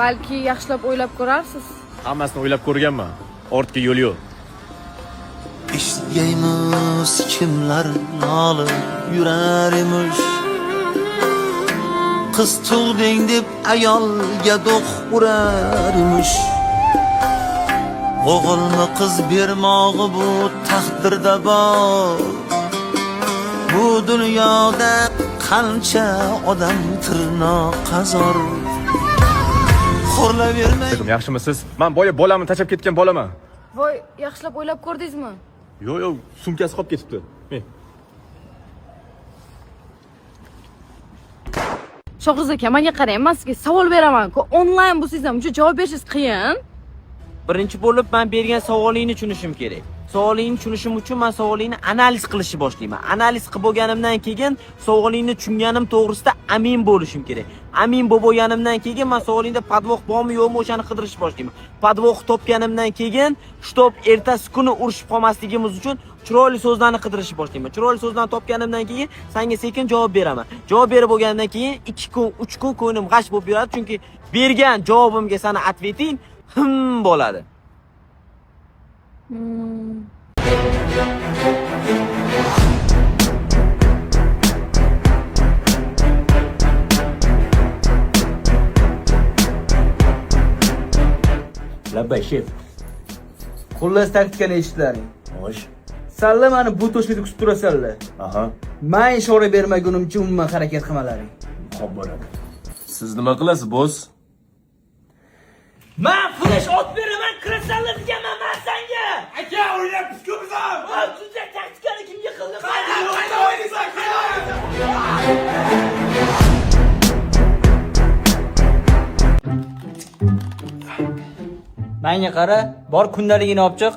Balki yaxshilab o'ylab ko'rarsiz. Hammasini o'ylab ko'rganman. Ortga yo'l yo'q. Eshitgaymiz kimlar nolib yurar emish. Qiz tug'ding deb ayolga do'q urar emish. O'g'ilni qiz bermog'i bu taqdirda bor. Bu dunyoda qancha odam tirnoq qazor. Xo'rlavermang. Alaykum, yaxshimisiz? Men boya bolamni tashlab ketgan bolaman. Voy, yaxshilab o'ylab ko'rdingizmi? Yo'q, yo'q, sumkasi qolib ketibdi. Men. Shohruz aka, menga qarang, men sizga savol beraman-ku. Onlayn bo'lsangiz ham uncha javob berishingiz qiyin. Birinchi bo'lib men bergan savolingni tushunishim kerak. Savolingni tushunishim uchun men savolingni analiz qilishni boshlayman. Analiz qilib bo'lganimdan keyin savolingni tushunganim to'g'risida amin bo'lishim kerak. Amin bo'lib bo'lganimdan keyin men savolingda подвох bormi yo'qmi o'shani qidirishni boshlayman. Подвох topganimdan keyin, shtob ertasi kuni urushib qolmasligimiz uchun chiroyli so'zlarni qidirishni boshlayman. Chiroyli so'zlarni topganimdan keyin senga sekin javob beraman. Javob berib bo'lgandan keyin 2 kun, 3 kun ko'nglim g'ash bo'lib yuradi, chunki bergan javobimga sani ответing him bo'ladi. Labbay, shef. Xullas, taktikani eshitlaring. Xo'sh. Salla mani bu toshkada kutib turasanlar. Aha. Man ishora bermagunimcha umuman harakat qilmalaring. Xo'p bo'ladi. Siz nima qilasiz, boss? Man flash ot beraman, kirasanlar deganman man senga. Aka, o'ynayapmiz-ku biz ham. Shuncha taktikani kimga qildim? Qayda o'ynaysan? Qayda o'ynaysan? Menga qara, bor kundaligini olib chiq.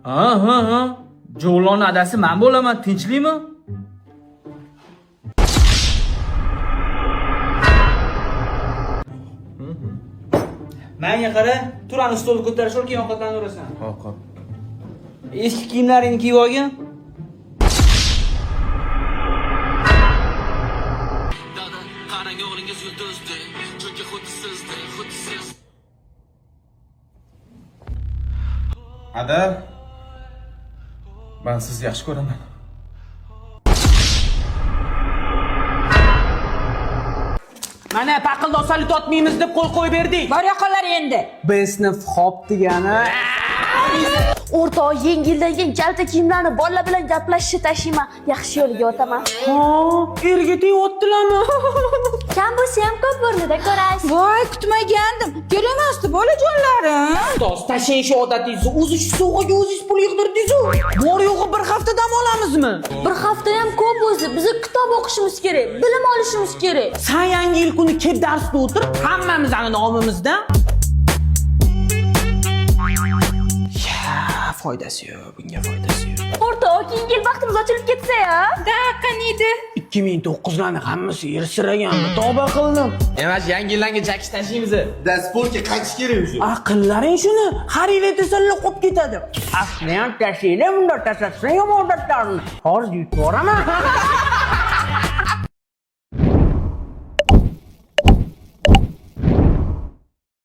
Ha, ha, ha. Javlon adasi men bo'laman, tinchlikmi? Menga qara, tur ani stolni ko'tarish ol, keyin ovqatlanaverasan. Hop, hop. Eski kiyimlaringni kiyib olgin. Ada, men sizni yaxshi ko'raman. Mana paqildoq salyut otmaymiz deb qo'l qo'yib berdik. Bor yoqollar endi. B sinf hop degani. O'rtoq, yangi yildan keyin kalta kiyimlarni bolalar bilan gaplashishni tashiyman. Yaxshi yo'liga o'taman. Ha, erga tegyaptilarmi? Kam bo'lsa ham ko'p o'rnida ko'rasiz. Voy, kutmagandim. Kelamasdi bolajonlarim. Ustoz, tashlang shu odatingizni. O'zi shu sovg'aga o'zingiz pul yig'dirdingiz-u. Bor yo'g'i bir hafta dam olamizmi? Bir hafta ham ko'p o'zi. Biz kitob o'qishimiz kerak, bilim olishimiz kerak. San yangi yil kuni kelib darsda o'tir, hammamizni nomimizdan. Ya, foydasi yo'q, bunga foydasi yo'q. O'rtoq, keyingi yil baxtimiz ochilib ketsa-ya. Da, qaniydi? 2009larni hammasi ersiraganmi? Tavba qildim. Emas, yangi yildan jakish tashlaymiz. Dasportga qaytish kerak уже. Aqllaring shuni har yil aytasanlar qolib ketadi. Asliyam tashlaylar, bundoq tashlashsan yomon odatlarni. Hozir yutib yuboraman.